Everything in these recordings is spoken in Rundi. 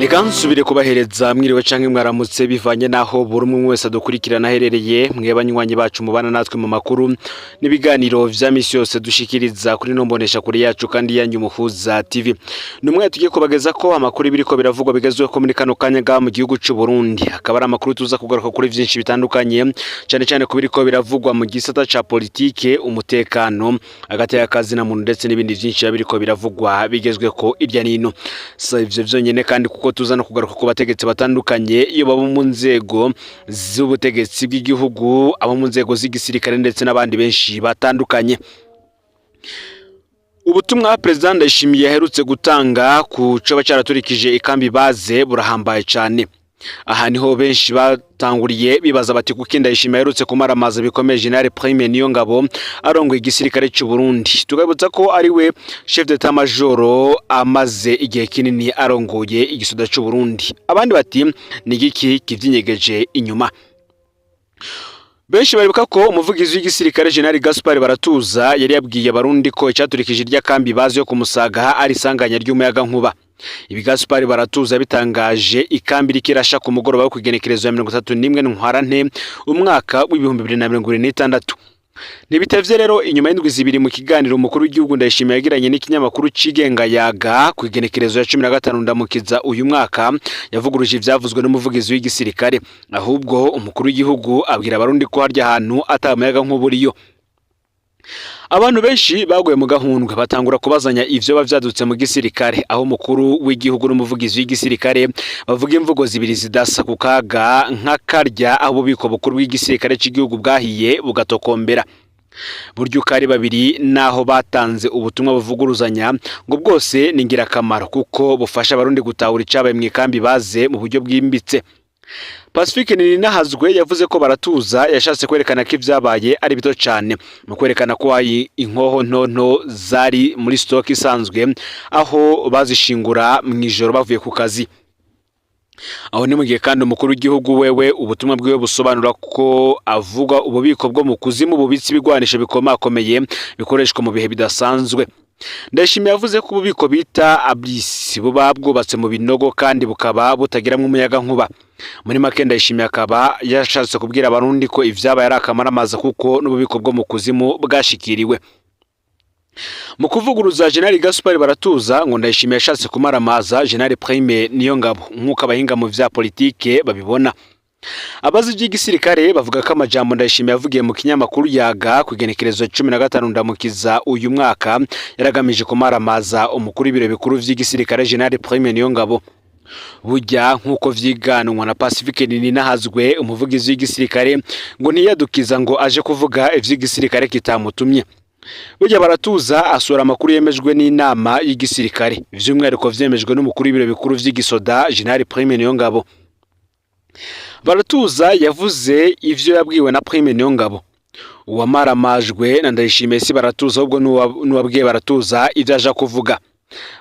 Reka nsubire kubahereza mwiriwe canke mwaramutse, bivanye naho buri umwe wese adukurikirana aherereye. Mwe banywanyi bacu mubana natwe mu makuru n'ibiganiro vya misi yose dushikiriza kuri no mbonesha kuri yacu kandi yanyu Muhuza TV, ni umwe tugiye kubageza ko amakuru biriko biravugwa bigezweho ko muri kano kanya ga mu gihugu c'u Burundi. Akaba ari amakuru tuza kugaruka kuri vyinshi bitandukanye, cane cane ku biriko biravugwa mu gisata ca politike, umutekano, agateka na muntu, ndetse n'ibindi vyinshi biba biriko biravugwa bigezweko irya nino. Si ivyo vyonyene kandi, kuko tuza no kugaruka ku bategetsi batandukanye, iyo baba mu nzego z'ubutegetsi bw'igihugu, abo mu nzego z'igisirikare, ndetse n'abandi benshi batandukanye. Ubutumwa Perezida Ndayishimiye aherutse gutanga ku coba caraturikije ikambi baze burahambaye cane. Aha niho benshi batanguriye bibaza bati: "Kuki Ndayishimiye aherutse kumaramaza bikomeye General Prime Niyongabo arongoye igisirikare c'u Burundi?" Tukabibutsa ko ari we chef d'état major amaze igihe kinini arongoye igisoda c'u Burundi. Abandi bati: "Ni igiki kivyinyegeje inyuma?" Benshi baribuka ko umuvugizi w'igisirikare General Gaspard Baratuza yari yabwiye Abarundi ko icaturikije irya kambi bazi yo kumusaga ari isanganya ry'umuyaga nkuba. Ibi Gaspard Baratuza bitangaje ikambi iriko irasha ku mugoroba wo kw'igenekerezo ya 31 Ntwarante umwaka w'2026. Ntibitevye rero, inyuma y'indwi 2, mu kiganiro umukuru w'igihugu Ndayishimiye yagiranye n'ikinyamakuru cigenga Yaga ku igenekerezo ya 15 Ndamukiza uyu mwaka, yavuguruje ivyavuzwe n'umuvugizi w'igisirikare. Ahubwo umukuru w'igihugu abwira Abarundi ko harya hantu ata muyaga nkuba uriyo. Abantu benshi baguye mu gahundwe, batangura kubazanya ivyo bavyadutse mu gisirikare, aho umukuru w'igihugu n'umuvugizi w'igisirikare bavuga imvugo zibiri zidasa ku kaga nk'akarya, aho ububiko bukuru bw'igisirikare c'igihugu bwahiye bugatokombera. Burya uko ari babiri, naho batanze ubutumwa buvuguruzanya, ngo bwose ni ingirakamaro kuko bufasha Abarundi gutahura icabaye mu ikambi baze mu buryo bwimbitse. Pacifique Nininahazwe yavuze ko Baratuza yashatse kwerekana ko ivyabaye ari bito cane, mu kwerekana ko hari inkoho ntonto zari muri stock isanzwe, aho bazishingura mw'ijoro bavuye ku kazi. Aho ni mu gihe kandi umukuru w'igihugu wewe ubutumwa bwiwe busobanura ko avuga ububiko bwo mu kuzimu bubitse ibigwanisho bikomakomeye bikoreshwa mu bihe bidasanzwe. Ndayishimiye yavuze ko ububiko bita abris buba bwubatse mu binogo kandi bukaba butagiramwo umuyaga nkuba. Muri make, Ndayishimiye akaba yashatse kubwira Abarundi ko ivyabaye ari akamaramaza, kuko n'ububiko bwo mu kuzimu bwashikiriwe. Mu kuvuguruza General Gaspard Baratuza, ngo Ndayishimiye yashatse kumaramaza General Prime Niyongabo, nk'uko abahinga mu vya politike babibona. Abazi ivy'igisirikare bavuga ko amajambo Ndayishimiye yavugiye mu kinyamakuru Yaga ku igenekerezo 15 Ndamukiza uyu mwaka yaragamije kumaramaza umukuru w'ibiro bikuru vy'igisirikare General Prime Niyongabo. Burya nk'uko vyiganwa na Pacifique Nininahazwe, umuvugizi w'igisirikare ngo ntiyadukiza ngo aje kuvuga ivy'igisirikare kitamutumye. Burya Baratuza asura amakuru yemejwe n'inama y'igisirikare, vy'umwihariko vyemejwe n'umukuru w'ibiro bikuru vy'igisoda General Prime Niyongabo. Baratuza yavuze ivyo yabwiwe na Prime Niyongabo. Uwamaramajwe na Ndayishimiye si Baratuza, ahubwo n'uwabwiye Baratuza ivyo aja kuvuga.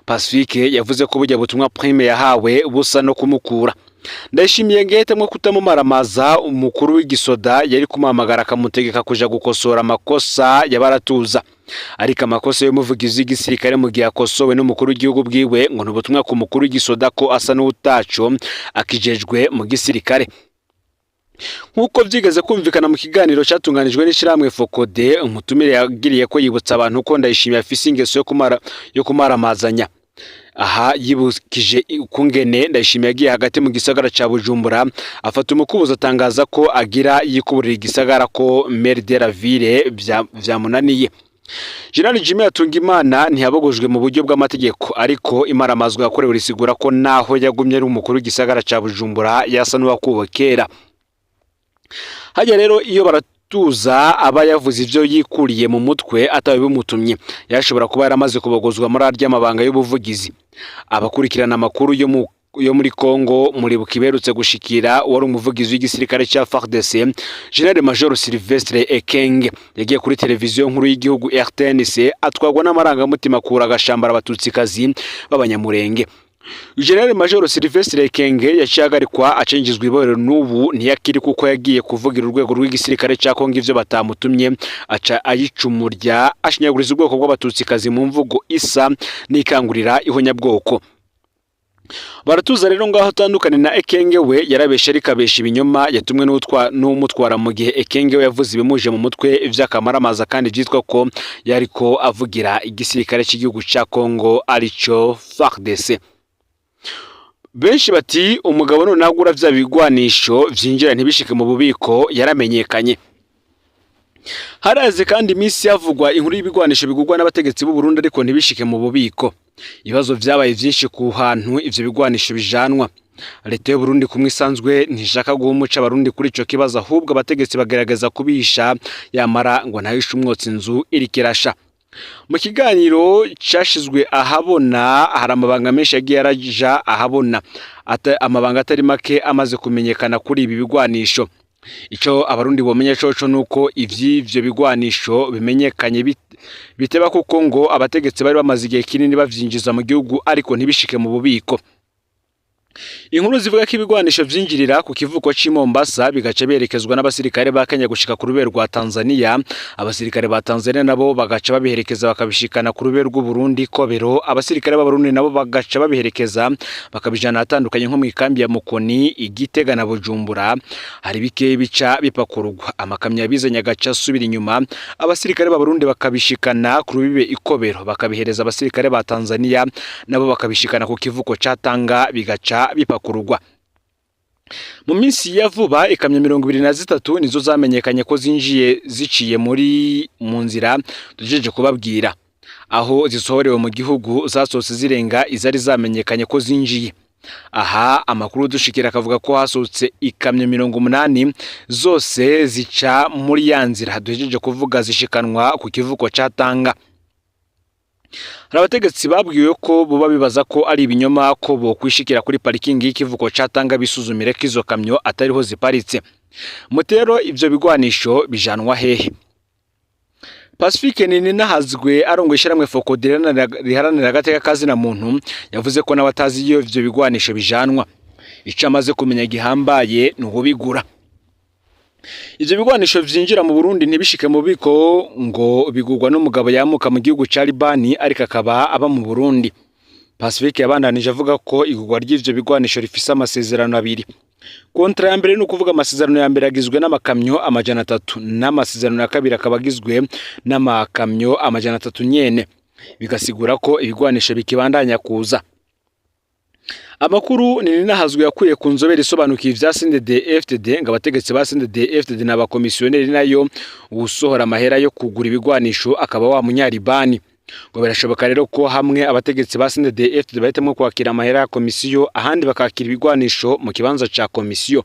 Pacifique yavuze ko burya butumwa Prime yahawe busa no kumukura Ndayishimiye ngehitemwo kutamumaramaza. Umukuru w'igisoda yari kumuhamagara akamutegeka kuja gukosora amakosa ya Baratuza. Ariko amakosa y'umuvugizi w'igisirikare mu gihe akosowe n'umukuru w'igihugu bwiwe, ngo ni ubutumwa ku mukuru w'igisoda ko asa n'utaco akijejwe mu gisirikare. Nk'uko vyigeze kumvikana mu kiganiro catunganijwe n'ishirahamwe FOCODE, umutumire yagiriye ko yibutsa abantu ko Ndayishimiye afise ingeso yo kumaramazanya. Aha yibukije ukungene Ndayishimiye yagiye hagati mu gisagara ca Bujumbura, afata umukubuzo, atangaza ko agira yikuburira igisagara, ko maire de la ville vyamunaniye. General Jimmy Hatungimana ntiyabogojwe mu buryo bw'amategeko, ariko imaramazwa yakorewe risigura ko naho yagumye ari umukuru w'igisagara ca Bujumbura yasa n'uwakuwe kera. Hajya rero iyo Baratuza aba yavuze ivyo yikuriye mu mutwe atawe bimutumye, yashobora kuba yaramaze kubogozwa muri arya mabanga y'ubuvugizi. Abakurikirana amakuru yo muri Congo muribuka iberutse gushikira wari umuvugizi w'igisirikare ca FARDC, General Major Sylvestre Ekenge. Yagiye kuri televiziyo nkuru y'igihugu RTNC, atwagwa n'amarangamutima, kura agashambara Abatutsikazi b'Abanyamurenge. General Major Sylvestre Ekenge yaciye ahagarikwa, acenjizwa ibohero, n'ubu ntiyakiri, kuko yagiye kuvugira urwego rw'igisirikare ca Congo ivyo batamutumye, aca ayicumurya, ashinyaguriza ubwoko bw'Abatutsikazi mu mvugo isa n'ikangurira ihonyabwoko. Baratuza rero ngaho atandukane na Ekenge, we yarabeshe ariko abesha ibinyoma yatumwe n'umutwara, mu gihe Ekenge we yavuze ibimuje mu mutwe vy'akamaramaza, kandi vyitwa ko yariko avugira igisirikare cy'igihugu ca Congo, arico FARDC. Benshi bati umugabo none agura vya bigwanisho vyinjira ntibishike mu bubiko yaramenyekanye. Haraze kandi iminsi havugwa inkuru y'ibigwanisho bigurwa n'abategetsi b'u Burundi ariko ntibishike mu bubiko. Ibibazo vyabaye vyinshi ku hantu ivyo bigwanisho bijanwa. Leta y'u Burundi kumwe isanzwe ntishaka guha umuco abarundi kuri ico kibazo, ahubwo abategetsi bagerageza kubihisha, yamara ngo ntahishe umwotsi inzu iriko irasha. Mu kiganiro cashizwe ahabona hari amabanga menshi yagiye araja ahabona, amabanga atari make amaze kumenyekana kuri ibi bigwanisho. Ico abarundi bomenya coco nuko ivy'ivyo bigwanisho bimenyekanye biteba, kuko ngo abategetsi bari bamaze igihe kinini bavyinjiza mu gihugu ariko ntibishike mu bubiko. Inkuru zivuga ko ibigwanisho vyinjirira ku kivuko c'i Mombasa bigaca berekezwa n'abasirikare ba Kenya gushika ku rube rwa Tanzania, abasirikare ba Tanzania nabo bagaca babiherekeza bakabishikana ku rube rw'u Burundi Kobero, abasirikare b'Abarundi nabo bagaca babiherekeza bakabijana ahatandukanye nko mu ikambi ya Mukoni, Igitega na Bujumbura. Hari bike bica bipakururwa, amakamyo yabizanye agaca asubira inyuma, abasirikare b'Abarundi bakabishikana ku rubibe Ikobero bakabihereza abasirikare ba Tanzania, nabo bakabishikana ku kivuko ca Tanga bigaca bipakururwa. Mu minsi ya vuba ikamyo 23 nizo zamenyekanye ko zinjiye ziciye muri mu nzira dujeje kubabwira. Aho zisohorewe mu gihugu zasohotse zirenga izari zamenyekanye ko zinjiye. Aha amakuru dushikira akavuga ko hasohotse ikamyo 80 zose zica muri ya nzira duhejeje kuvuga zishikanwa ku kivuko ca Tanga. Hari abategetsi babwiwe ko boba bibaza ko ari ibinyoma, ko bokwishikira kuri parikingi y'ikivuko ca Tanga bisuzumire ko izo kamyo atariho ziparitse. Mutero ivyo bigwanisho bijanwa hehe? Pacifique Nininahazwe arongoye ishyirahamwe FOCODE riharanira agateka kazina muntu yavuze ko nawe atazi iyo ivyo bigwanisho bijanwa. Ico amaze kumenya gihambaye ni uwubigura. Ivyo bigwanisho vyinjira mu Burundi ntibishike mu bubiko ngo bigurwa n'umugabo yamuka mu gihugu ca Libani ariko akaba aba mu Burundi. Pacifique yabandanije avuga ko igurwa ry'ivyo bigwanisho rifise amasezerano abiri. Contrat ya mbere, ni ukuvuga amasezerano ya mbere, agizwe n'amakamyo 300, n'amasezerano ya kabiri akaba agizwe n'amakamyo 300 nyene, bigasigura ko ibigwanisho bikibandanya kuza. Amakuru Nininahazwe yakuye ku nzobere isobanukiye ivya CNDD FDD ngo abategetsi ba CNDD FDD n'abakomisiyoneri, nayo uwusohora amahera yo kugura ibigwanisho akaba wa munyaribani. Ngo birashoboka rero ko hamwe abategetsi ba CNDD FDD bahitamwo kwakira amahera ya komisiyo, ahandi bakakira ibigwanisho mu kibanza ca komisiyo.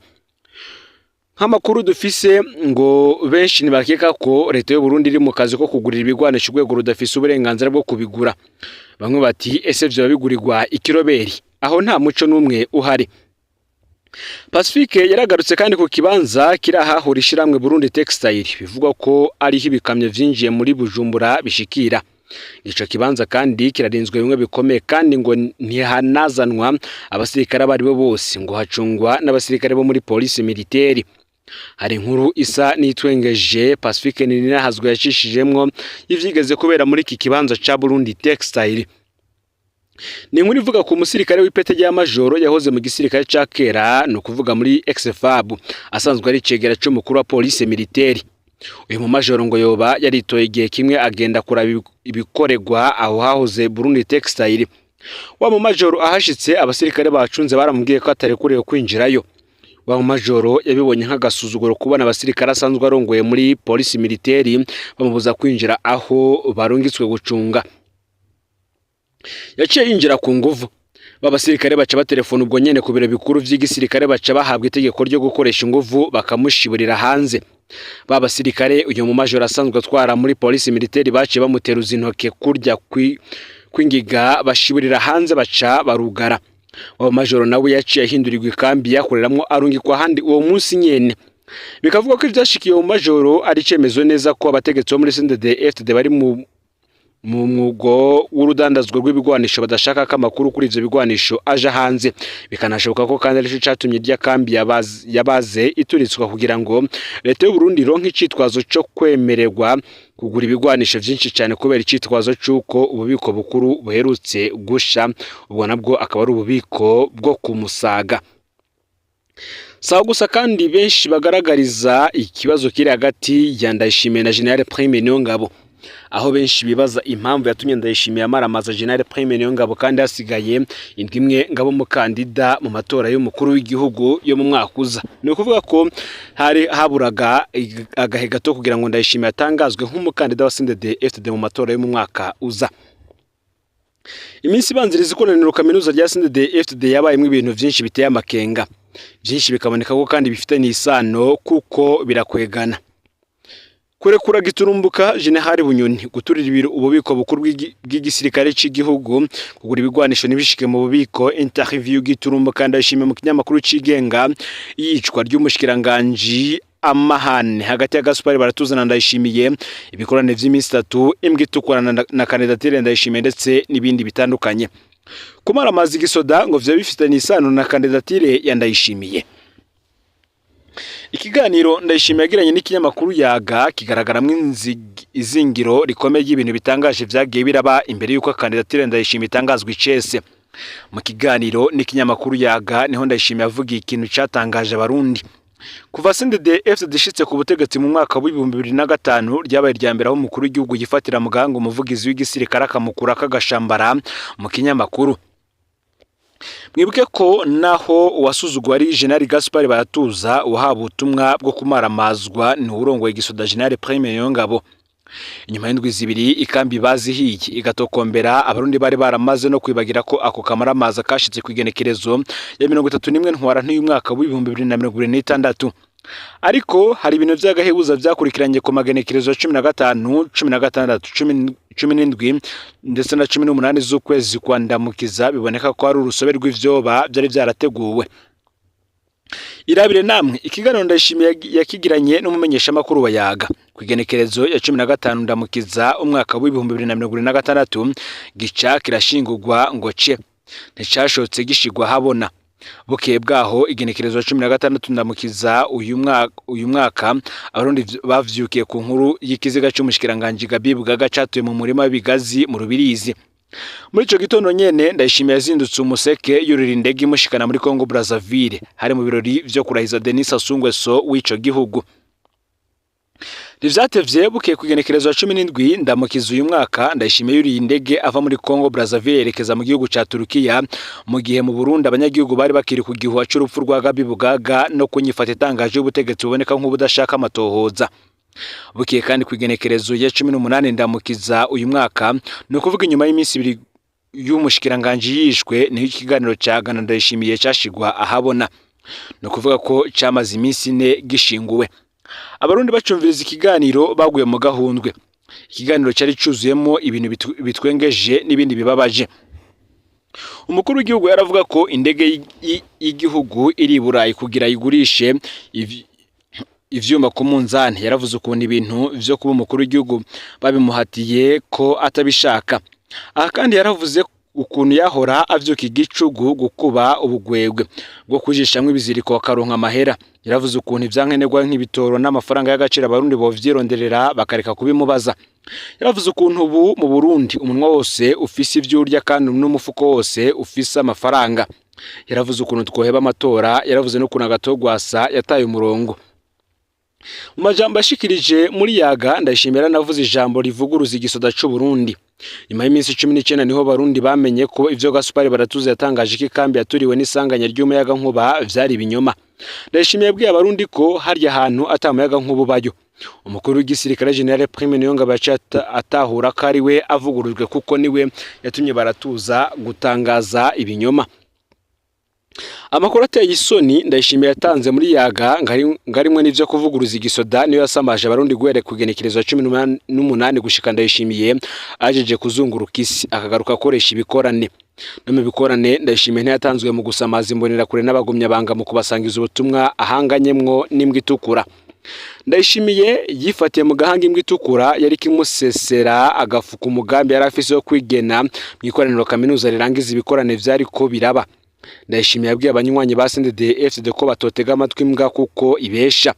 Nk'amakuru dufise ngo benshi ntibakeka ko leta y'u Burundi iri mu kazi ko kugurira ibigwanisho urwego rudafise uburenganzira bwo kubigura. Bamwe bati ese vyoba bigurirwa ikiroberi aho nta muco n'umwe uhari? Pacifique yaragarutse kandi ku kibanza kiri ahahora ishiramwe Burundi Textile, bivugwa ko ariho ibikamyo vyinjiye muri Bujumbura bishikira. Ico kibanza kandi kirarinzwe bimwe bikomeye, kandi ngo ntihanazanwa abasirikare abo aribo bose, ngo hacungwa n'abasirikare bo muri police militaire. Hari inkuru isa n'itwengeje Pacifique Nininahazwe yacishijemwo ivyigeze kubera muri iki kibanza ca Burundi Textile. Ni inkuru ivuga ku musirikare w'ipete rya majoro yahoze mu gisirikare ca kera, ni ukuvuga muri ex-FAB, asanzwe ari icegera c'umukuru wa police militaire. Uyu mu majoro ngo yoba yaritoye igihe kimwe agenda kuraba ibikoregwa aho hahoze Burundi Textile. Wa mu majoro ahashitse, abasirikare bacunze baramubwiye ko atarekuriwe kwinjirayo. Wa mu majoro yabibonye nk'agasuzuguro kubona abasirikare asanzwe arongoye muri police militaire bamubuza kwinjira aho barungitswe gucunga. Yaciye yinjira ku nguvu, b'abasirikare baca batelefona ubwo nyene ku biro bikuru vy'igisirikare, baca bahabwa itegeko ryo gukoresha inguvu bakamushiburira hanze. Ba basirikare uyu mu majoro asanzwe atwara muri police militaire baciye bamuteruza intoke kurya kw'ingiga, bashiburira hanze, baca barugara. Wa majoro nawe yaciye ahindurirwa ikambi yakoreramwo, arungikwa ahandi uwo munsi nyene. Bikavuga ko ivyashikiye mu majoro ari icemezo neza ko abategetsi bo muri CNDD FDD bari mu Mu mwugo w'urudandazwa rw'ibigwanisho badashaka ko amakuru kuri ivyo bigwanisho aja hanze. Bikanashoboka ko kandi arico catumye irya kambi yabaze ituritswa, kugira ngo leta y'u Burundi ironke icitwazo co kwemererwa kugura ibigwanisho vyinshi cane, kubera icitwazo c'uko ububiko bukuru buherutse gusha. Ubwo nabwo akaba ari ububiko bwo ku Musaga. Sawa gusa kandi benshi bagaragariza ikibazo kiri hagati ya Ndayishimiye na General Prime Niyongabo, aho benshi bibaza impamvu yatumye Ndayishimiye amaramaza General Prime Niyongabo kandi hasigaye indwi imwe ngabo umukandida mu matora y'umukuru w'igihugu yo mu mwaka uza. Ni ukuvuga ko hari haburaga agahe gato kugira ngo Ndayishimiye atangazwe nk'umukandida wa CNDD FDD mu matora yo mu mwaka uza. Iminsi ibanziriza ikoraniro kaminuza rya CNDD FDD yabayemo ibintu vyinshi biteye amakenga, byinshi bikaboneka ko kandi bifitanye isano kuko birakwegana. Kurekura giturumbuka General Bunyoni, guturira ibiro ububiko bukuru bw'igisirikare c'igihugu, kugura ibigwanisho ntibishike mu bubiko, interview giturumbuka Ndayishimiye mu kinyamakuru cigenga, iyicwa ry'umushikiranganji, amahane hagati ya Gaspard Baratuza na Ndayishimiye, ibikorane vy'iminsi 3, imbwa itukura na kandidatire Ndayishimiye, ndetse n'ibindi bitandukanye. Kumaramaza igisoda ngo vyoba bifitanye isano na kandidatire ya Ndayishimiye. Ikiganiro Ndayishimiye yagiranye n'ikinyamakuru Yaga kigaragaramwo izingiro rikomeye ry'ibintu bitangaje vyagiye biraba imbere y'uko kandidatire Ndayishimiye itangazwa icese. Mu kiganiro n'ikinyamakuru Yaga niho Ndayishimiye yavugiye ikintu catangaje Abarundi. Kuva CNDD FDD ishitse ku butegetsi mu mwaka w'2005, ryabaye irya mbere aho umukuru w'igihugu yifatira mu gahanga umuvugizi w'igisirikare, akamukura k'agashambara mu kinyamakuru. Mwibuke ko naho uwasuzuguwe ari General Gaspard Baratuza, uwahawe ubutumwa bwo kumaramazwa ni uwurongoye igisoda, General Prime Niyongabo. Inyuma y'indwi 2 ikambi bazihiye igatokombera, Abarundi bari baramaze no kwibagira ko ako kamaramaza kashitse ku igenekerezo ya 31 Ntwarante y'umwaka w'2026. Ariko hari ibintu vy'agahebuza vyakurikiranye ku magenekerezo ya 15, 16, 17 ndetse na 18 z'ukwezi kwa Ndamukiza, biboneka ko ari urusobe rw'ivyoba vyari vyarateguwe. Irabire namwe ikiganiro Ndayishimiye yakigiranye n'umumenyeshamakuru wa Yaga ku igenekerezo ya 15 Ndamukiza umwaka w'2026, gica kirashingurwa ngo ce nticashotse gishigwa habona. Bukeye bwaho, igenekerezo ya 16 Ndamukiza uyu mwaka, Abarundi bavyukiye ku nkuru y'ikiziga c'umushikiranganji Gabi Bugaga catuye mu murima w'ibigazi mu Rubirizi. Muri ico gitondo nyene Ndayishimiye yazindutse umuseke, yurira indege imushikana muri Congo Brazzaville, hari mu birori vyo kurahiza Denis Sassou Nguesso w'ico gihugu. Ntivyatevye, bukeye ku igenekerezo ya 17 Ndamukiza uyu mwaka, Ndayishimiye yuriye indege ava muri Congo Brazzaville yerekeza mu gihugu ca Turukiya, mu gihe mu Burundi abanyagihugu bari bakiri ku gihuha c'urupfu rwa Gabi Bugaga no kunyifata itangaje y'ubutegetsi buboneka nk'ubudashaka amatohoza. Bukeye kandi ku igenekerezo ya 18 Ndamukiza uyu mwaka, ni ukuvuga inyuma y'iminsi 2 y'umushikiranganji yishwe, niho ikiganiro ca Gana Ndayishimiye cashigwa ahabona. Ni ukuvuga ko camaze iminsi 4 gishinguwe. Abarundi bacumviriza ikiganiro baguye mu gahundwe. Ikiganiro cari cuzuyemo ibintu bitwengeje n'ibindi bibabaje. Umukuru w'igihugu yaravuga ko indege y'igihugu iri i Burayi kugira igurishe ivyuma ku munzani. Yaravuze ukuntu ibintu vyo kuba umukuru w'igihugu babimuhatiye ko atabishaka. Aha kandi yaravuze ukuntu yahora avyuka igicugu gukuba ubugwegwe bwo kujishamwo ibiziriko akaronka amahera. Yaravuze ukuntu ivyankenerwa nk'ibitoro n'amafaranga y'agaciro Abarundi bovyironderera bakareka kubimubaza. Yaravuze ukuntu ubu mu Burundi umunwa wose ufise ivyo urya kandi n'umufuko wose ufise amafaranga. Yaravuze ukuntu twoheba amatora. Yaravuze n'ukuntu Agatogwasa yataye umurongo. Mu majambo yashikirije muri Yaga, Ndayishimiye yaranavuze ijambo rivuguruza igisoda c'u Burundi. Nyuma y'iminsi 19 niho Barundi bamenye ko ivyo Gaspard Baratuza yatangaje ko ikambi yaturiwe n'isanganya ry'umuyagankuba vyari ibinyoma. Ndayishimiye yabwiye Abarundi ko harya hantu ata muyagankuba ubayo. Umukuru w'igisirikare General Prime Niyongabo yaciye atahura ko ari we avugurujwe, kuko niwe yatumye Baratuza gutangaza ibinyoma. Amakuru ateye isoni Ndayishimiye yatanze muri Yaga ngarimwe n'ivyo kuvuguruza igisoda niyo yasamaje Abarundi guhera ku igenekerezo ya 18 gushika Ndayishimiye ajeje kuzunguruka isi akagaruka akoresha ibikorane. No mu bikorane Ndayishimiye ntiyatanzwe mu gusamaza imbonerakure n'abagumyabanga mu kubasangiza ubutumwa ahanganyemwo n'imbwa itukura. Ndayishimiye yifatiye mu gahanga imbwa itukura yari kimusesera agafuka umugambi yari afise wo kwigena mu ikoraniro kaminuza rirangiza ibikorane vyariko biraba. Ndayishimiye yabwiye abanywanyi ba CNDD-FDD ko batotega amatwi imbwa kuko ibesha.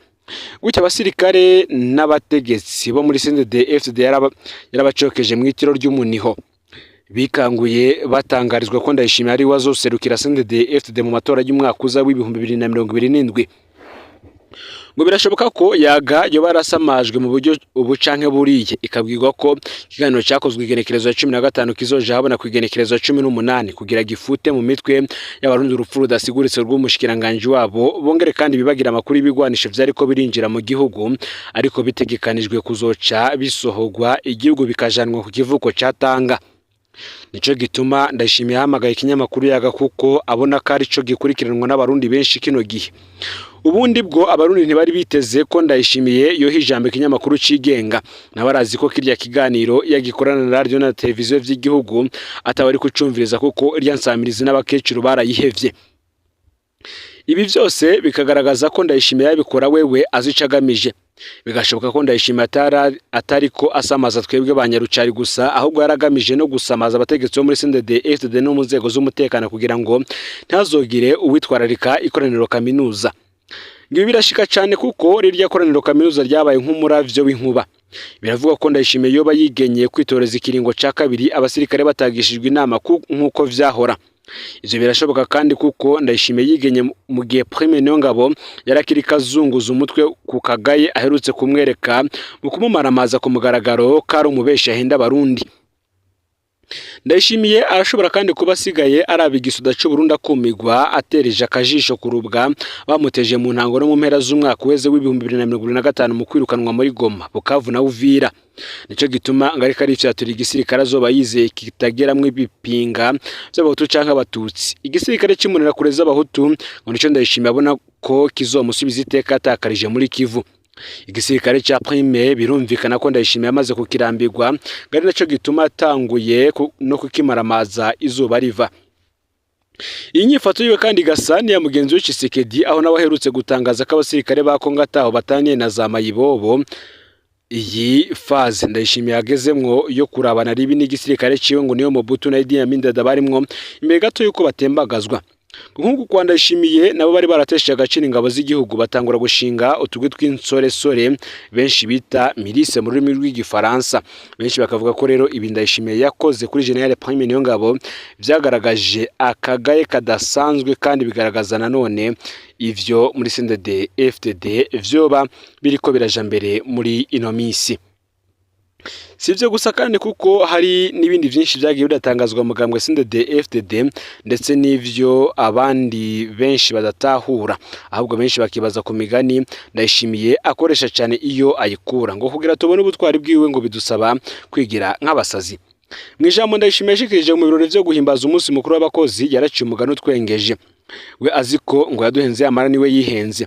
Gutyo abasirikare n'abategetsi bo muri CNDD-FDD yarabacokeje mu itiro ry'umuniho. Bikanguye batangarizwa ko Ndayishimiye ari we azoserukira CNDD-FDD mu matora y'umwaka uza w'2027. Ngo birashoboka ko Yaga yoba yarasamajwe mu buryo ubu canke buriya, ikabwirwa ko ikiganiro cyakozwe igenekerezo ya 15 kizoja habona ku igenekerezo ya 18 kugira gifute mu mitwe y'Abarundi urupfu rudasiguritse rw'umushikiranganji wabo, bongere kandi bibagira amakuru y'ibigwanisho vyariko birinjira mu gihugu ariko bitegekanijwe kuzoca bisohorwa igihugu bikajanwa ku kivuko ca Tanga. Nico gituma Ndayishimiye yahamagaye ikinyamakuru Yaga kuko abona ko arico gikurikiranwa n'Abarundi benshi kino gihe. Ubundi bwo Abarundi ntibari biteze ko Ndayishimiye yoha ijambo ikinyamakuru cigenga, nawe arazi ko kirya kiganiro yagikorana na radio na televiziyo vy'igihugu ataba ari kucumviriza kuko irya nsamirizi n'abakecuru barayihevye. Ibi vyose bikagaragaza ko Ndayishimiye yabikora wewe azi ico agamije. Bigashoboka ko Ndayishimiye atariko asamaza twebwe ba nyarucari gusa, ahubwo yaragamije no gusamaza abategetsi bo muri CNDD-FDD no mu nzego z'umutekano kugira ngo ntihazogire uwitwararika ikoraniro kaminuza. Ibi birashika cane kuko rirya koraniro kaminuza ryabaye nk'umuravyo w'inkuba. Biravugwa ko Ndayishimiye yoba yigenye kwitoreza ikiringo ca kabiri abasirikare batagishijwe inama nk'uko vyahora. Ivyo birashoboka kandi kuko Ndayishimiye yigenye mu gihe Prime Niyongabo yarakiri kazunguza umutwe ku kagaye aherutse kumwereka mu kumumaramaza ku mugaragaro ko ari umubeshi ahenda Abarundi. Ndayishimiye arashobora kandi kuba asigaye araba igisuda c'Uburundi akumigwa atereje akajisho kurubwa bamuteje mu ntango no mu mpera z'umwaka uheze w'2025 mu kwirukanwa muri Goma, Bukavu na Uvira. Nico gituma ngo ariko arifyatura igisirikare azoba yizeye kitageramwo ibipinga vy'Abahutu canke Abatutsi. Igisirikare c'imbonerakure z'Abahutu ngo nico Ndayishimiye abona ko kizomusubiza iteka yatakarije muri Kivu. Igisirikare ca Prime birumvikana ko Ndayishimiye amaze kukirambirwa, ngo ari naco gituma atanguye no kukimaramaza izuba riva. Iyi nyifato yiwe kandi igasa n'iya mugenzi we Tshisekedi, aho nawe aherutse gutangaza ko abasirikare ba Kongo ataho bataniye na za mayibobo. Iyi phase Ndayishimiye agezemwo yo kurabana ribi n'igisirikare ciwe ngo niyo Mobutu na Idi Amin Dada barimwo imbere gato yuko batembagazwa. Nk'uku kwa Ndayishimiye nabo bari baratesheje agaciro ingabo z'igihugu, batangura gushinga utugwi tw'insoresore benshi bita milice mu rurimi rw'igifaransa. Benshi bakavuga ko rero ibi Ndayishimiye yakoze kuri General Prime Niyongabo vyagaragaje akagaye kadasanzwe, kandi bigaragaza nanone ivyo muri CNDD FDD vyoba biriko biraja mbere muri ino misi. Si ivyo gusa kandi kuko hari n'ibindi vyinshi vyagiye biratangazwa mu mugambwe CNDD FDD ndetse n'ivyo abandi benshi badatahura, ahubwo benshi bakibaza ku migani Ndayishimiye akoresha cane iyo ayikura, ngo kugira tubone ubutwari bwiwe ngo bidusaba kwigira nk'abasazi. Mu ijambo Ndayishimiye yashikirije mu birori vyo guhimbaza umunsi mukuru w'abakozi yaraciye umugani utwengeje. We azi ko ngo yaduhenze yamara niwe yihenze.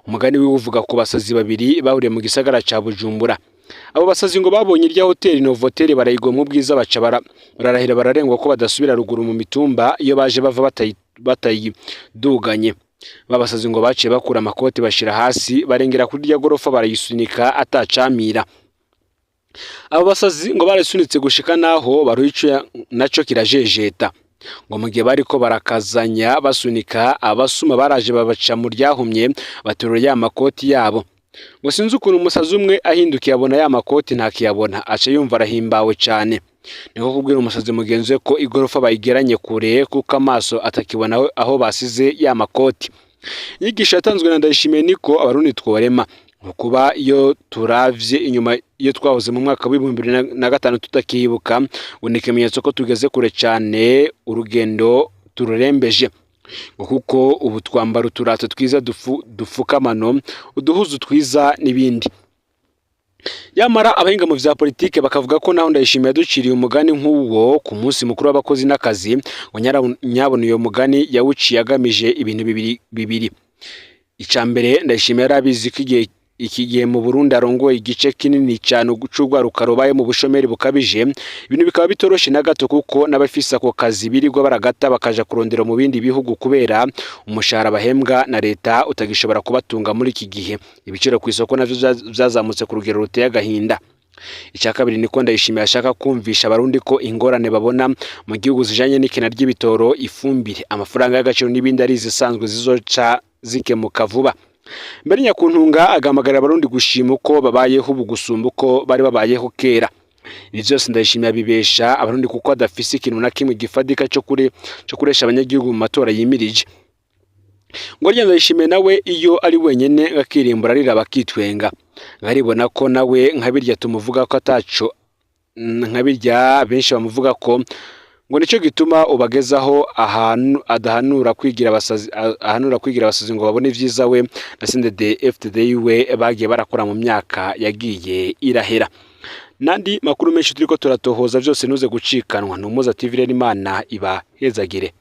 Umugani wiwe uvuga ku basazi babiri bahuriye mu gisagara ca Bujumbura. Abo basazi ngo babonye irya hoteli Novotel barayigomwa ubwiza, baca bararahira bararengwa ko badasubira ruguru mu mitumba iyo baje bava batayiduganye. Babasazi ngo baciye bakura amakoti bashira hasi, barengera kuri irya gorofa barayisunika atacamira. Abo basazi ngo barayisunitse gushika naho baruhicuya naco kirajejeta. Ngo mu gihe bariko barakazanya basunika, abasuma baraje babaca mu ryahumye baterura ya makoti yabo. Ngo sinzi ukuntu umusazi umwe ahindukiye abona ya makoti ntakiyabona, aca yumva arahimbawe cane. Niko kubwira umusazi mugenzi we ko igorofa bayigeranye kure kuko amaso atakibona aho basize ya makoti. Inyigisho yatanzwe na Ndayishimiye niko Abarundi tworema kuba iyo turavye inyuma iyo twahoze mu mwaka w'2005 tutakibuka, ngo ni ikimenyetso ko tugeze kure cane, urugendo tururembeje. Ngo kuko ubu twambara uturato twiza dufuka amano, uduhuzu twiza n'ibindi. Yamara abahinga mu vya politike bakavuga ko naho Ndayishimiye yaduciriye umugani nk'uwo ku munsi mukuru w'abakozi n'akazi, ngo nyabona uyo mugani yawuciye agamije ibintu bibiri bibiri. Ica mbere, Ndayishimiye yari abizi ko igihe Iki gihe mu Burundi arongoye igice kinini cyane c'urwaruka rubaye mu bushomeri bukabije, ibintu bikaba bitoroshe na gato, kuko n'abafise ako kazi birirwa baragata bakaja kurondera mu bindi bihugu kubera umushahara bahembwa na leta utagishobora kubatunga muri iki gihe. Ibiciro ku isoko navyo vyazamutse ku rugero ruteye agahinda. Icya kabiri niko Ndayishimiye ashaka kumvisha Abarundi ko ingorane babona mu gihugu zijanye n'ikena ry'ibitoro, ifumbire, amafaranga y'agaciro n'ibindi ari izisanzwe zizoca zikemuka vuba. Mbere Nyakuntunga agahamagarira Abarundi gushima uko babayeho ubu gusumba uko bari babayeho kera. Ibi vyose Ndayishimiye abibesha Abarundi kuko adafise ikintu na kimwe gifadika co kuresha abanyagihugu mu matora yimirije. Ngo rya Ndayishimiye nawe iyo ari wenyene akirimbura arira bakitwenga, nkaribona ko nawe nka birya tumuvuga ko ataco, nka birya benshi bamuvuga ko ngo nico gituma ubagezaho ahantu adahanura kwigira abasazi, ahanura kwigira abasazi ngo babone ivyiza we na CNDD FDD we bagiye barakora mu myaka yagiye irahera. Nandi makuru menshi turiko turatohoza, vyose ntuze gucikanwa. Ni Umuza TV rero, Imana ibahezagire.